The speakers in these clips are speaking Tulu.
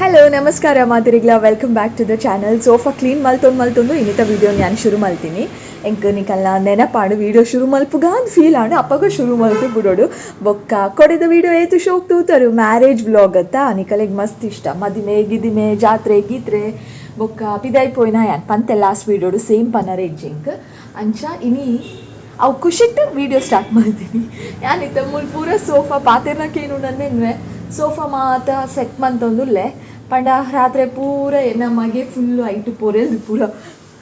ಹಲೋ, ನಮಸ್ಕಾರ ಮಾತೆರೆಗ್ಲ. Welcome back to the channel. Sofa clean ಮಲ್ತೊಂದು ಮಲ್ತೊಂದು ಇನ್ನಿತ ವೀಡಿಯೋ ನಾನು ಶುರು ಮಲ್ತೀನಿ. ಎಂಕ್ ನಿಕಲ್ನ ನೆನಪಾಡು, ವೀಡಿಯೋ ಶುರು ಮಲ್ಪುಗ ಅಂದ್ ಫೀಲ್ ಆಂಡ್, ಅಪ್ಪಗ ಶುರು ಮಲ್ತು ಬಿಡೋಡು. ಬೊಕ್ಕ ಕೊಡೆದ ವೀಡಿಯೋ ಏತು ಶೋಕ್ ತೂತರು. ಮ್ಯಾರೇಜ್ ವ್ಲಾಗ್ ಅತ್ತ, ನಿಕಲೆಗ್ ಮಸ್ತ್ ಇಷ್ಟ. ಮದಿಮೆ ಗಿದಿಮೆ, ಜಾತ್ರೆ ಗೀತ್ರೆ, ಬೊಕ್ಕ ಪಿದಾಯಿ ಪೋಯಿನ ಯಾನ್ ಪಂತೆ ಲಾಸ್ಟ್ ವೀಡಿಯೋಡು, ಸೇಮ್ ಪನರೆ ಇಜ್ಜಿ ಎಂಕ್. ಅಂಚ ಇನಿ ಅವು ಖುಷಿಟ್ ವೀಡಿಯೋ ಸ್ಟಾರ್ಟ್ ಮಲ್ತೀನಿ. ಯಾನಿತ್ತ ಮೂಲು ಪೂರ ಸೋಫಾ ಪಾತೆರ್ನಕೇನು ನನ್ನೆನ್ವೆ ಸೋಫಾ ಮಾತ ಸೆಟ್ ಮಂತೊಂದುಲ್ಲೆ. ಪಂಡ ರಾತ್ರೆ ಪೂರ ಎನ್ನ ಮಗೆ ಫುಲ್ಲು ಐಟು ಪೊರೆಲ್ದು ಪೂರ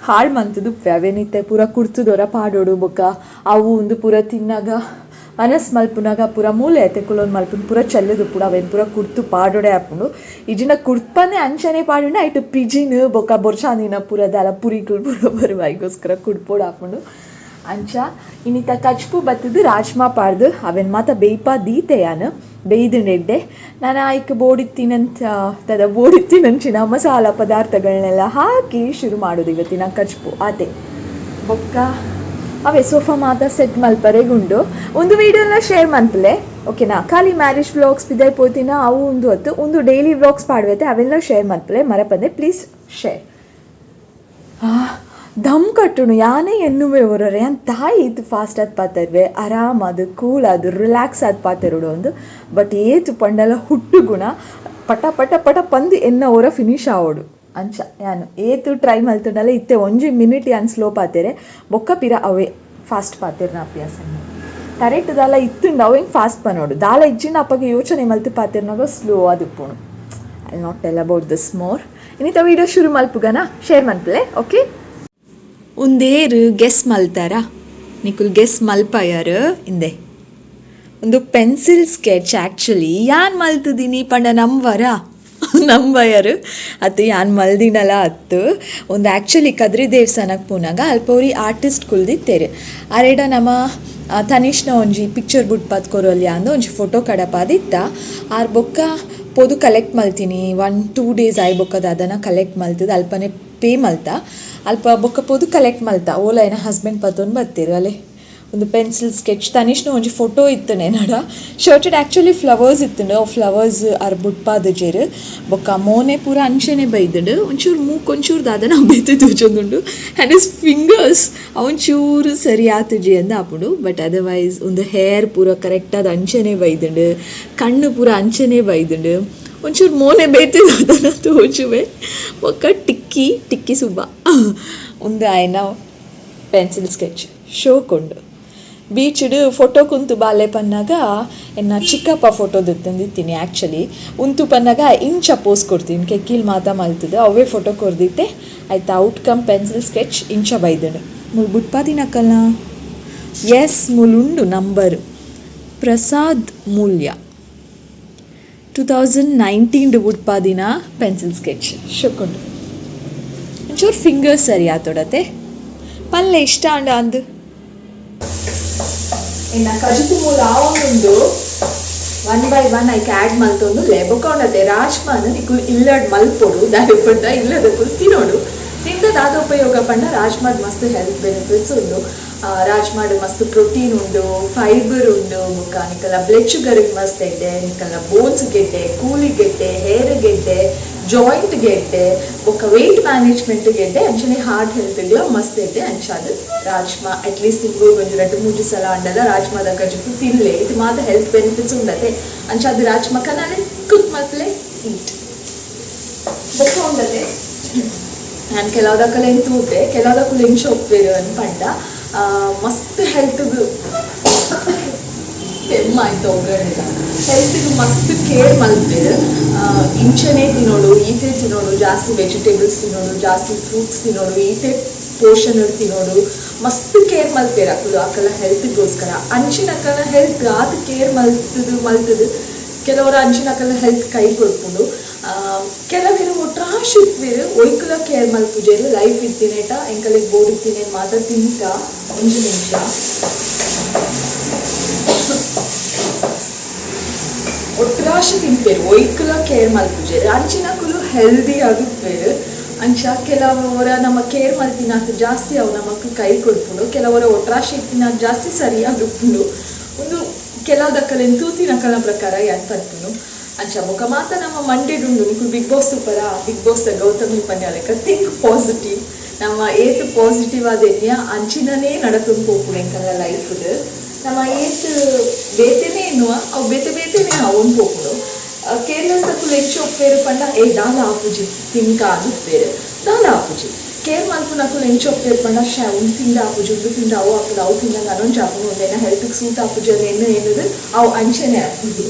ಹಾಳು ಮಂತುದು. ಅವೇನಿತ್ತೆ ಪೂರ ಕುರ್ತುದೊರ ಪಾಡೋಡು. ಬೊಕ್ಕ ಅವು ಒಂದು ಪೂರ ತಿನ್ನಾಗ ಮನಸ್ ಮಲ್ಪುನಾಗ ಪೂರ ಮೂಲೆ ಕುಲೊಂದು ಮಲ್ಪುನ ಪೂರ ಚೆಲ್ಲುದು ಪೂರ. ಅವೇನು ಪೂರ ಕುರ್ತು ಪಾಡೋಡೆ ಆಪುಂಡು. ಇಜಿನ ಕುರ್ಪನೆ ಅಂಚನೆ ಪಾಡುಂಡು. ಐಟು ಪಿಜಿನ್ ಬೊಕ್ಕ ಬೊರ್ಚಾಂದಿನ ಪೂರ ದಾಲ ಪುರಿಕುಲು ಪೂರ ಬರುವ, ಐಗೋಸ್ಕರ ಕುಡ್ಪೋಡು ಆಪುಂಡು. ಅಂಚ ಇನ್ನಿತ ಕಚ್ಪು ಬತ್ತದು ರಾಜ್ಮಾ ಪಾಡ್ದು ಅವೆನ್ ಮಾತ ಬೇಯ್ಪಾ ದೀತೆ ಯಾನ್. ಬೇಯ್ದು ಎಡ್ಡೆ ನಾನು ಐಕ್ ಬೋಡಿತ್ತಿನಂತ ತದ ಬೋಡಿತ್ತಿನಂಚಿನ ಮಸಾಲ ಪದಾರ್ಥಗಳನ್ನೆಲ್ಲ ಹಾಕಿ ಶುರು ಮಾಡೋದು ಇವತ್ತಿನ ಕಚ್ಪು ಆತೆ. ಬೊಕ್ಕ ಅವೇ ಸೋಫಾ ಮಾತ ಸೆಟ್ ಮಲ್ಪರೆಗುಂಡು. ಒಂದು ವೀಡಿಯೋನ ಶೇರ್ ಮನ್ಪಲೆ, ಓಕೆನಾ? ಖಾಲಿ ಮ್ಯಾರೇಜ್ ವ್ಲಾಗ್ಸ್, ಪಿದಾಯ್ ಪೋತಿನ ಅವು ಒಂದು ಹೊತ್ತು ಒಂದು ಡೈಲಿ ವ್ಲಾಗ್ಸ್ ಪಾಡ್ವೆತೆ, ಅವೆಲ್ಲ ಶೇರ್ ಮನ್ಪಲೆ, ಮರಪಂದೆ. Please share. ದಮ್ ಕಟ್ಟುನು ಯಾನೇ ಎನ್ನುವೆ ಒರರೆ ಯಾನ್ ತಾಯಿ ಇತ್ತು ಫಾಸ್ಟ್ ಆದ್ ಪಾತೆರ್ವೆ, ಆರಾಮ್ ಅದು, ಕೂಲ್ ಅದು, ರಿಲ್ಯಾಕ್ಸ್ ಆದ್ ಪಾತೆರೋಡು ಒಂದು. ಬಟ್ ಏತು ಪಂಡಲ ಹುಟ್ಟು ಗುಣ, ಪಟ ಪಟ ಪಟ ಪಂದು ಎನ್ನ ಓರ ಫಿನಿಶ್ ಆವೋಡು. ಅಂಚ ಯಾನು ಏತು ಟ್ರೈ ಮಲ್ತುಂಡಲ ಇತ್ತೆ ಒಂಜಿ ಮಿನಿಟ್ ಯಾನ್ ಸ್ಲೋ ಪಾತೆರೆ, ಬೊಕ್ಕ ಪಿರ ಅವೇ ಫಾಸ್ಟ್ ಪಾತೆರ್ನ ಅಭ್ಯಾಸ. ಕರೆಕ್ಟ್ ದಾಲ ಇತ್ತುಂಡು ಅವು ಹೆಂಗೆ ಫಾಸ್ಟ್ ಪನೋಡು, ದಾಲ ಇಜ್ಜಿಂಡ ಅಪ್ಪಗೆ ಯೋಚನೆ ಮಲ್ತು ಪಾತೆರ್ನಾಗ ಸ್ಲೋ ಆದಿಪ್ಪುಣು. I not tell about this more. ಇನ್ನಿತ video ಶುರು ಮಲ್ಪುಗನ, ಶೇರ್ ಮನ್ಪಲೆ, ಓಕೆ? ಒಂದೇರು ಗೆಸ್ ಮಲ್ತಾರ? ನಿಕುಲ್ ಗೆಸ್ ಮಲ್ಪಾಯಾರು? ಇಂದೆ ಒಂದು ಪೆನ್ಸಿಲ್ ಸ್ಕೆಚ್. ಆ್ಯಕ್ಚುಲಿ ಯಾನ್ ಮಲ್ತುದೀನಿ ಪಂಡ ನಂಬರ ನಂಬಯರು ಅತ್ತು, ಯಾನ್ ಮಲ್ದಿನಲ ಅತ್ತು. ಒಂದು ಆ್ಯಕ್ಚುಲಿ ಕದ್ರಿ ದೇವಸ್ಥಾನಕ್ಕೆ ಪೋನಾಗ ಅಲ್ಪ ಒರಿ ಆರ್ಟಿಸ್ಟ್ ಕುಲ್ದಿತ್ತೇರು. ಅರೆಡ ನಮ್ಮ ತನಿಷ್ನ ಒಂಜಿ ಪಿಕ್ಚರ್ ಬುಡ್ಪಾತ್ ಕೊರೊಲ್ಯಾ ಅಂದ್ ಒಂಜಿ ಫೋಟೋ ಕಡಪಾದಿತ್ತ. ಆರ್ ಬೊಕ್ಕ ಪೋದು ಕಲೆಕ್ಟ್ ಮಲ್ತೀನಿ. 1-2 ಡೇಸ್ ಆಯ್ ಬೊಕ್ಕ ದಾದನ ಕಲೆಕ್ಟ್ ಮಲ್ತದ ಅಲ್ಪನೆ ಪೇ ಮಲ್ತ. ಅಲ್ಪ ಬೊಕ್ಕ ಪೋದು ಕಲೆಕ್ಟ್ ಮಲ್ತ. ಓಲ ಎನ್ನ ಹಸ್ಬೆಂಡ್ ಪತ್ತೊಂದು ಬತ್ತೀರು. ಅಲೆ ಒಂದು ಪೆನ್ಸಿಲ್ ಸ್ಕೆಚ್, ತನಿಷ್ನ ಒಂಜಿ ಫೋಟೋ ಇತ್ತನೆ ನಡ ಶರ್ಟೆಡ್. ಆ್ಯಕ್ಚುಲಿ ಫ್ಲವರ್ಸ್ ಇತ್ತುಂಡು, ಅವು ಫ್ಲವರ್ಸ್ ಅರ್ ಬುಡ್ಪಾದಜೆರ್. ಬೊಕ್ಕ ಮೋನೆ ಪೂರ ಅಂಚನೆ ಬೈದುಂಡು. ಒಂಚೂರು ಮೂಕ್ ಒಂಚೂರು ದಾದನ ಬೇತೆ ತೋಜೊಂದುಂಡು. ಆ್ಯಂಡ್ his fingers ಒಂಚೂರು ಸರಿ ಆತುಜಿ ಅಂದ್ ಆಪುಂಡು. ಬಟ್ ಅದರ್ವೈಸ್ ಒಂದು ಹೇರ್ ಪೂರ ಕರೆಕ್ಟಾದ ಅಂಚನೆ ಬೈದುಂಡು, ಕಣ್ಣು ಪೂರ ಅಂಚನೆ ಬೈದುಂಡು. ಒಂಚೂರು ಮೋನೆ ಬೇತೆ ದಾದನ ತೋಜುವೆ. ಬೊಕ್ಕ ಟಿಕ್ಕಿ ಟಿಕ್ಕಿ ಸುಬ್ಬ ಒಂದು ಆಯ್ನ ಪೆನ್ಸಿಲ್ ಸ್ಕೆಚ್ ಶೋಕುಂಡು. ಬೀಚ್ಡ್ ಫೋಟೋ ಕುಂತು ಬಾಲೆ ಪನ್ನಾಗ ಎನ್ನ ಚಿಕ್ಕಪ್ಪ ಫೋಟೋ ದೆತ್ತೊಂದಿತ್ತೀನಿ. ಆ್ಯಕ್ಚುಲಿ ಉಂತು ಪನ್ನಾಗ ಇಂಚ ಪೋಸ್ ಕೊಡ್ತೀನಿ, ಕೆಕ್ಕಿಲ್ ಮಾತ ಮಲ್ತದು ಅವೇ ಫೋಟೋ ಕೊರ್ದಿತ್ತೆ. ಆಯ್ತಾ ಔಟ್ಕಮ್ ಪೆನ್ಸಿಲ್ ಸ್ಕೆಚ್ ಇಂಚ ಬೈದುಂಡು. ಮೂಲು ಬುಡ್ಪಾದಿನಕಲ್ನ ಎಸ್ ಮೂಲುಂಡು ನಂಬರ್. ಪ್ರಸಾದ್ ಮೂಲ್ಯ, 2019 ಬುಡ್ಪಾದಿನ ಪೆನ್ಸಿಲ್ ಸ್ಕೆಚ್ ಶೋಕುಂಡು. ಒಂಚೂರು ಫಿಂಗರ್ಸ್ ಸರಿ ಆತೊಡತೆ. ಪಲ್ಲೆ ಇಷ್ಟ ಅಂಡ ಅಂದು. ಇನ್ನ ಕಜಿಪು ಮೂಲ ಆವೊಂದುಂಡು. ಒನ್ ಬೈ ಒನ್ ಐಕ್ ಆ್ಯಡ್ ಮಲ್ತೊಂದು ಬೊಕ್ಕ ಉಂಡತೆ ರಾಜ್ಮಾನ್ ನಿಕುಲು ಇಲ್ಲಡ್ ಮಲ್ಪೊಡು. ದಾಯೆ ಪಂಡ ಇಲ್ಲದಕುಲು ತಿನೋಡು. ತಿಂದ ದಾದ ಉಪಯೋಗ ಪಂಡ, ರಾಜ್ಮಾಡ್ ಮಸ್ತ್ ಹೆಲ್ತ್ ಬೆನಿಫಿಟ್ಸ್ ಉಂಡು. ರಾಜ್ಮಾಡ್ ಮಸ್ತ್ ಪ್ರೋಟೀನ್ ಉಂಡು, ಫೈಬರ್ ಉಂಡು. ಬೊಕ್ಕ ನಿಕಲ ಬ್ಲಡ್ ಶುಗರ್ ಮಸ್ತ್ ಎಡ್ಡೆ, ನಿಕಲ ಬೋನ್ಸ್ ಗೆಡ್ಡೆ, ಕೂಲಿ ಗೆಡ್ಡೆ, ಹೇರ್ ಗೆಡ್ಡೆ, ಜಾಯಿಂಟ್ ಗೆಡ್ಡೆ, ಬೊಕ್ಕ ವೆಯ್ಟ್ ಮ್ಯಾನೇಜ್ಮೆಂಟ್ ಗೆಡ್ಡೆ, ಅಂಚನೆ ಹಾರ್ಟ್ ಹೆಲ್ತ್ ಮಸ್ತ್ ಎಡ್ಡೆ. ಅಂಚಾದ್ ರಾಜ್ಮಾ ಅಟ್ಲೀಸ್ಟ್ ತಿಂಗಳು ಒಂಜಿ ರಡ್ಡ್ ಮೂಜಿ ಸಲ ಅಂಡಲ ರಾಜ್ಮಾದ ಕಜಿಪು ತಿನ್ಲೆ. ಇದು ಮಾತ ಹೆಲ್ತ್ ಬೆನಿಫಿಟ್ಸ್ ಉಂಡತೆ. ಅಂಚಾದ್ ರಾಜ್ಮಾ ಕನಾಲೆ ಕುಕ್ ಮಲ್ಪಲೆ, ಈಟ್. ಬೊಕ್ಕ ಉಂಡತೆ, ನಾನು ಕೆಲವುದಕ್ಕಲೇನು ತೂತೆ, ಕೆಲವುದಕ್ಕೂ ಇಂಚ ಒಪ್ಪೇರು ಅನ್ಪಂಡ ಮಸ್ತ್ ಹೆಲ್ತ್ಗ್ ಆಯ್ತು ಒಗ್ಗರಣೆದ ಹೆಲ್ತ್ಗೆ ಮಸ್ತ್ ಕೇರ್ ಮಲ್ಪೇರು. ಇಂಚನೆ ತಿನ್ನೋಡು, ಈತೆ ತಿನ್ನೋಡು, ಜಾಸ್ತಿ ವೆಜಿಟೇಬಲ್ಸ್ ತಿನ್ನೋಡು, ಜಾಸ್ತಿ ಫ್ರೂಟ್ಸ್ ತಿನ್ನೋಡು, ಈತೆ ಪೋರ್ಷನ್ ತಿನ್ನೋಡು. ಮಸ್ತ್ ಕೇರ್ ಮಲ್ಪೇರು ಅಕುಲು ಅಕಲ ಹೆಲ್ತ್ಗೋಸ್ಕರ. ಅಂಚಿನಕಲ ಹೆಲ್ತ್ ಆತ್ ಕೇರ್ ಮಲ್ತದು ಮಲ್ತದು ಕೆಲವರು ಅಂಚಿನಕಲ ಹೆಲ್ತ್ ಕೈ ಕೊಡ್ಪುಂಡು. ಕೆಲವರು ಒಟ್ರಾಶಿ ಇಪ್ಪೇರು, ಒಯ್ಕುಲ ಕೇರ್ ಮಲ್ಪುಜೆರು. ಲೈಫ್ ಇತ್ತಿನೇಟ ಎಂಕಲಿಗೆ ಬೋರ್ ಇತ್ತಿನೇ ಮಾತ ತಿಂತ. ಒಂಜಿ ನಿಮಿಷ. ಒಟ್ರಾಶಿ ತಿನ್ಪೇರು, ಒಯ್ಕುಲ ಕೇರ್ ಮಲ್ಪುಜೆರು. ಅಂಚಿನಕುಲು ಹೆಲ್ದಿ ಆಗುಪ್ಪೇರು. ಅಂಚ ಕೆಲವರ ನಮ್ಮ ಕೇರ್ ಮಲ್ತಿನಾತ್ ಜಾಸ್ತಿ ಅವು ನಮಕ್ ಕೈ ಕೊಡ್ಪುಂಡು. ಕೆಲವರ ಒಟ್ರಾಶಿ ಇತ್ತಿನಾತ್ ಜಾಸ್ತಿ ಸರಿಯಾಗಿ ಉಪ್ಪುಂಡು. ಒಂದು ಕೆಲವು ದಕ್ಕಲೆನ್ ತೂತಿನಕಲ್ನ ಪ್ರಕಾರ ಯಾನ್ ಪನ್ಪುನು. ಅಂಚ ಬೊಕ ಮಾತ ನಮ್ಮ ಮಂಡೆಡುಂಡು. ನಿಕುಲು ಬಿಗ್ ಬಾಸ್ ತೂಪರಾ? ಬಿಗ್ ಬಾಸ್ ದ ಗೌತಮಿ ಪನ್ಯಲೆಕ ಥಿಂಕ್ ಪಾಸಿಟಿವ್. ನಮ್ಮ ಏತ್ ಪಾಸಿಟಿವ್ ಆದ್ ಎನ್ನಿಯ ಅಂಚಿನನೇ ನಡತೊಂದು ಪೋಪುಂಡು ಎಂಕಲ್ನ ಲೈಫ್ ಡ್. ನಮ ಏತ್ ಬೇತೆನೇ ಎನ್ನುವ ಅವು ಬೇತೆ ಬೇತೆನೇ ಆವೊಂದು ಪೋಪುಂಡು. ಕೇರ್ಲೆಸ್ ದಕುಲು ಎಂಚ ಉಪ್ಪುವೆರ್ ಪಂಡ ಏ ದಾಲ ಆಪುಜಿ ತಿಂಕ ಆದ್ ಉಪ್ಪುವೆರ್. ದಾಲ ಆಪುಜಿ. ಕೇರ್ ಮಲ್ಪುನಕುಲು ಎಂಚ ಉಪ್ಪುವೆರ್ ಪಂಡ ಶ್ಯೆ ಉಂದು ತಿಂಡ ಆಪುಜಿ ಉಂದು ತಿಂಡ ಅವು ಆಪುಂಡು ಅವು ತಿಂಡ ನನೊಂಜಿ ಆಪುಂಡು ಉಂದು ಎನ್ನ ಹೆಲ್ತ್ ಗ್ ಸೂಟ್ ಆಪುಜಿ ಅಂದ್ ಎನ್ನು ಎನ್ನುದು ಅವು ಅಂಚನೆ ಆಪುಂಡು.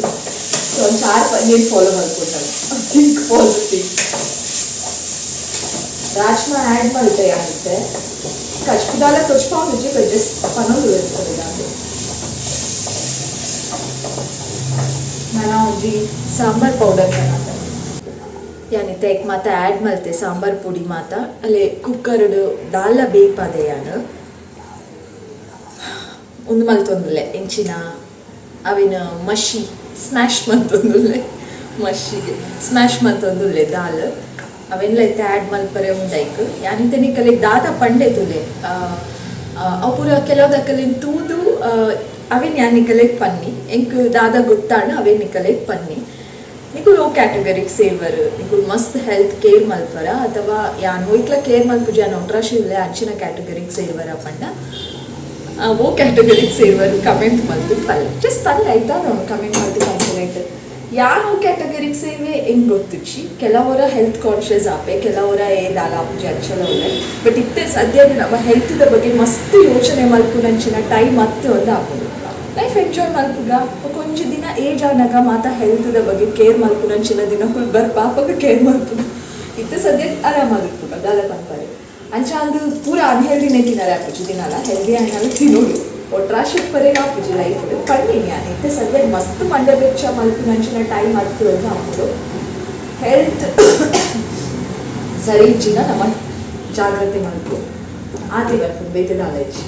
ಸೊ ಅಂಚ ಆರ್ ಪನ್ನೇನ್ ಫಾಲೋ ಮಲ್ಪೊಡು ನಮ. Think positive. ರಾಜ್ಮಾ ಆ್ಯಡ್ ಮಲ್ತೆ ಯಾನ್ ಇತ್ತೆ. ಕಜ್ಪು ದಾಲ ತೊಜ್ಪಾವುನಿಜ್ಜಿ ಬಟ್ ಜಸ್ಟ್ ಪನೊಂದುಲ್ಲೆ ನಿಕಲೆಗ್. ನನ ಒಂಜಿ ಸಾಂಬಾರ್ ಪೌಡರ್ ಕನತೆ. ಯಾನ್ ಇತ್ತೆ ಐಕ್ ಮಾತ ಆ್ಯಡ್ ಮಲ್ತೆ ಸಾಂಬಾರ್ ಪೊಡಿ ಮಾತ. ಅಲೆ ಕುಕ್ಕರ್ ಡ್ ದಾಲ ಬೇಯಿಪಾದೆ ಯಾನ್. ಉಂದು ಮಲ್ತೊಂದುಲ್ಲೆ ಎಂಚಿನ ಅವೆನ್ ಮಶಿ ಸ್ಮ್ಯಾಶ್ ಮಲ್ತೊಂದುಲ್ಲೆ ಮಶಿಗ್ ಸ್ಮ್ಯಾಶ್ ಮಲ್ತೊಂದುಲ್ಲೆ ದಾಲ್. ಅವೆನ್ಲ ಇತ್ತೆ ಆ್ಯಡ್ ಮಲ್ಪರೆ ಉಂಡು ಐಕ್. ಯಾನ್ ಇತ್ತೆ ನಿಕಲೆಗ್ ದಾದ ಪಂಡೆ ತೂಲೆ ಅವು ಪೂರ ಕೆಲವುದಕಲೆನ್ ತೂದು ಅವೆನ್ ಯಾನ್ ನಿಕಲೆಗ್ ಪನ್ನಿ. ಎಂಕ್ ದಾದ ಗೊತ್ತಾಂಡ್ ಅವೆನ್ ನಿಕಲೆಗ್ ಪನ್ನಿ. ನಿಕುಲು ಒವು ಕ್ಯಾಟಗರಿಗ್ ಸೇರುವರ್? ನಿಕುಲು ಮಸ್ತ್ ಹೆಲ್ತ್ ಕೇರ್ ಮಲ್ಪರ ಅಥವಾ ಯಾನ್ ಒಯಿಕ್ಲ ಕೇರ್ ಮಲ್ಪುಜಿ ಯಾನ್ ಒಟ್ರಾಶಿ ಉಲ್ಲೆ ಅಂಚಿನ ಕ್ಯಾಟಗರಿಗ್ ಸೇರುವರ ಪಂಡ ಒವು ಕ್ಯಾಟಗರಿಗ್ ಸೇರುವರ್ ಕಮೆಂಟ್ ಮಲ್ತ್ ಪನ್ಲೆ. ಜಸ್ಟ್ ಪನ್ಲೆ ಐತಾ ಕಮೆಂಟ್ ಮಲ್ತ್ ಪನ್ಪಿನೈಟ್. ಯಾನ್ ಒವು ಕ್ಯಾಟಗರಿಗ್ ಸೇರುವೆ ಎಂಕ್ ಗೊತ್ತುಜ್ಜಿ. ಕೆಲವೊರ ಹೆಲ್ತ್ ಕಾನ್ಷಿಯಸ್ ಆಪೆ ಕೆಲವೊರ ಏ ದಾಲ ಆಪುಜಿ ಅಂಚಲ ಉಲ್ಲೆ. ಬಟ್ ಇತ್ತೆ ಸದ್ಯಗ್ ನಮ ಹೆಲ್ತ್ ದ ಬಗ್ಗೆ ಮಸ್ತ್ ಯೋಚನೆ ಮಲ್ಪುನಂಚಿನ ಟೈಮ್ ಅತ್ತ್ ಅಂದ್ ಆಪುಂಡು. ಲೈಫ್ ಎಂಜಾಯ್ ಮಲ್ಪುಗ ಬೊಕ ಒಂಜಿ ದಿನ ಏಜ್ ಆನಗ ಮಾತ ಹೆಲ್ತ್ ದ ಬಗ್ಗೆ ಕೇರ್ ಮಲ್ಪುನಂಚಿನ ದಿನಕುಲು ಬರ್ಪ ಅಪಗ ಕೇರ್ ಮಲ್ಪುಗ. ಇತ್ತೆ ಸದ್ಯಗ್ ಆರಾಮಾದ್ ಇಪ್ಪುಗ ದಾದ ಪನ್ಪರ್. ಅಂಚ ಅಂದ್ ಪೂರ ಅನ್ಹೆಲ್ದಿನೆ ತಿನರೆ ಆಪುಜಿ ದಿನಾಲ ಹೆಲ್ದಿ ಆಯಿನಲ ತಿನೊಡು. ಒಟ್ರಾಶಿ ಉಪ್ಪರೆಗ್ ಆಪುಜಿ ಲೈಫ್ ಡ್ ಪಂಡಿನಿ ಯಾನ್ ಇತ್ತೆ ಸದ್ಯಗ್ ಮಸ್ತ್ ಮಂಡೆ ಬೆಚ್ಚ ಮಲ್ಪುನಂಚಿನ ಟೈಮ್ ಅತ್ತ್ ಅಂದ್ ಆಪುಂಡು. ಹೆಲ್ತ್ ಸರಿ ಇಜ್ಜಿಡ ನಮ ಜಾಗ್ರತೆ ಮಲ್ಪೊಡು. ಆತೆ ಬರ್ಪುಂಡು ಬೇತೆ ದಾಲ ಇಜ್ಜಿ.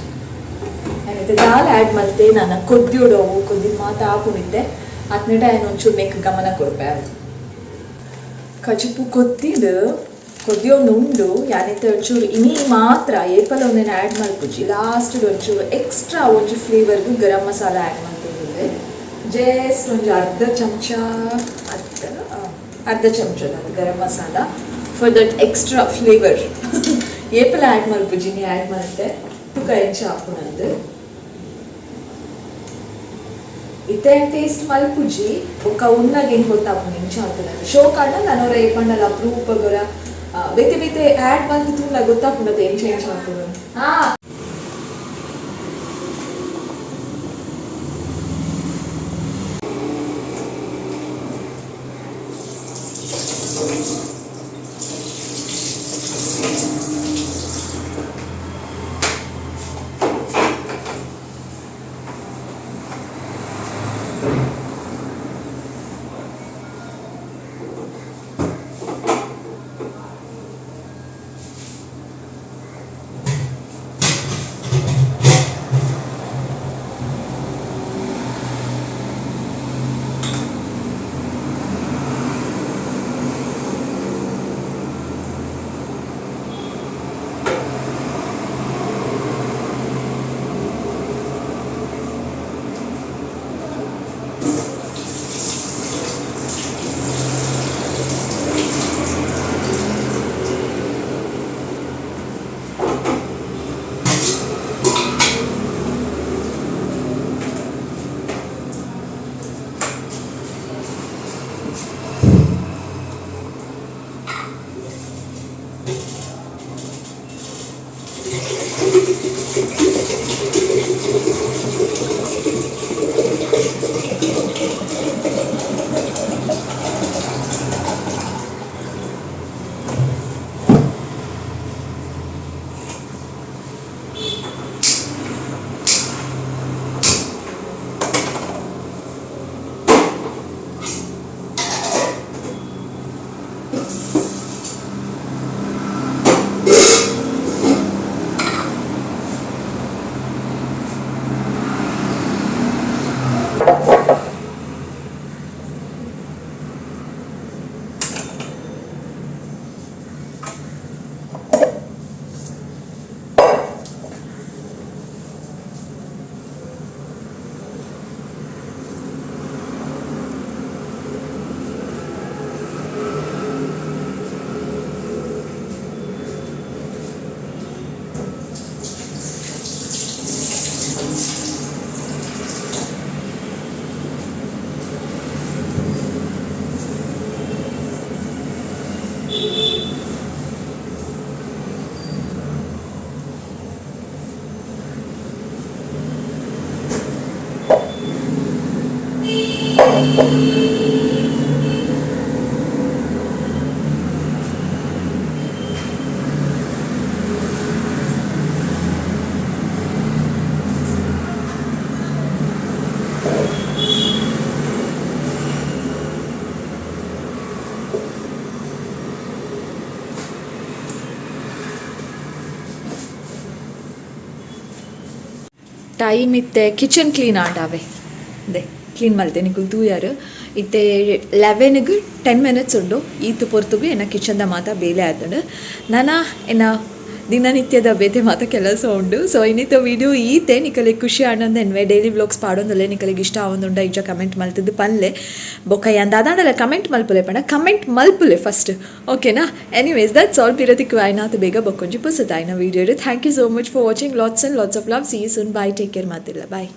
ಯಾನ್ ಇತ್ತೆ ದಾಲ ಆ್ಯಡ್ ಮಲ್ತೆ ನನ ಕೊದ್ಯೊಡು ಅವು ಕೊದ್ದಿದ್ ಮಾತ ಆಪುಂಡು ಇತ್ತೆ ಆತ್ನೆಟ ಯಾನ್ ಒಂಚೂರು ನೆಕ್ಕ್ ಗಮನ ಕೊರ್ಪೆ. ಕಜಿಪು ಕೊದ್ದಿದ್ ಕೊದ್ಯೊಂದು ಉಂಡು. ಯಾನ್ ಇತ್ತೆ ಒಂಚೂರು ಇನಿ ಮಾತ್ರ ಏಪಲ ಉಂದೆನ್ ಆ್ಯಡ್ ಮಲ್ಪುಜಿ ಲಾಸ್ಟ್ ಡ್ ಒಂಚೂರು ಎಕ್ಸ್ಟ್ರಾ ಒಂಜಿ ಫ್ಲೇವರ್ ಗ್ ಗರಂ ಮಸಾಲ ಆ್ಯಡ್ ಮಲ್ತೊಂದುಲ್ಲೆ. ಜಸ್ಟ್ ಒಂಜಿ ಅರ್ಧ ಚಮಚ ಅತ್ತ್ ಅರ್ಧ ಚಮಚದಾತ್ garam masala for that extra flavour. ಏಪಲ ಆ್ಯಡ್ ಮಲ್ಪುಜಿ ಇನಿ ಆ್ಯಡ್ ಮಲ್ತೆ ತುಕ ಎಂಚ ಆಪುಂಡಂದ್. ಇತ್ತೆ ಯಾನ್ ಟೇಸ್ಟ್ ಮಲ್ಪುಜಿ ಬೊಕ್ಕ ಉನ್ನಗ ಎಂಕ್ ಗೊತ್ತಾಪುಂಡು ಎಂಚ ಆತುಂಡು ಶೋಕ್ ಆಂಡ ನನೊರ ಏಪಂಡಲ ಅಪ್ರೂಪಗೊರ ಬೇತೆ ಬೇತೆ ಆ್ಯಡ್ ಮಲ್ತ್ ತೂಂಡ ಗೊತ್ತಾಪುಂಡು ಅತೆ ಎಂಚ ಎಂಚ ಆಪುಂಡು. ಟೈಮ್ ಇತ್ತೆ ಕಿಚನ್ ಕ್ಲೀನ್ ಆಂಡಾವೆ ದೆ ಕ್ಲೀನ್ ಮಲ್ತೆ ನಿಕುಲು ತೂಯರ್. ಇತ್ತೆ 11ಗ್ 10 ಮಿನಿಟ್ಸ್ ಉಂಡು. ಈತ್ ಪೊರ್ತುಗು ಎನ್ನ ಕಿಚನ್ದ ಮಾತ ಬೇಲೆ ಆತುಂಡು. ನನ ಎನ್ನ ದಿನನಿತ್ಯದ ಬೇತೆ ಮಾತ ಕೆಲಸ ಉಂಡು. ಸೊ ಇನ್ನಿತ ವಿಡಿಯೋ ಈತೆ. ನಿಕಲೆ ಖುಷಿ ಆನಂದ ಎನ್ವೆ ಡೈಲಿ ವ್ಲಾಗ್ಸ್ ಪಾಡೊಂದುಲ್ಲೆ. ನಿಕಲೆಗ್ ಇಷ್ಟ ಆವೊಂದುಂಡ ಇಜ್ಜ ಕಮೆಂಟ್ ಮಲ್ತದ್ದು ಪನ್ಲೆ. ಬೊಕ್ಕ ಯಾನ್ ದಾದಾಂಡಲ ಕಮೆಂಟ್ ಮಲ್ಪುಲೆ ಪಂಡ ಕಮೆಂಟ್ ಮಲ್ಪುಲೆ ಫಸ್ಟ್, ಓಕೆನಾ? Anyways, that's all. ಪಿರತಿಕ್ ಆಯ್ನಾತ್ ಬೇಗ ಬೊಕ್ಕೊಂಜಿ ಪುಸತಾಯ್ನ video. Thank you so much for watching. Lots and lots of love. See you soon. Bye, take care ಮಾತಿಲ್ಲ. ಬಾಯ್.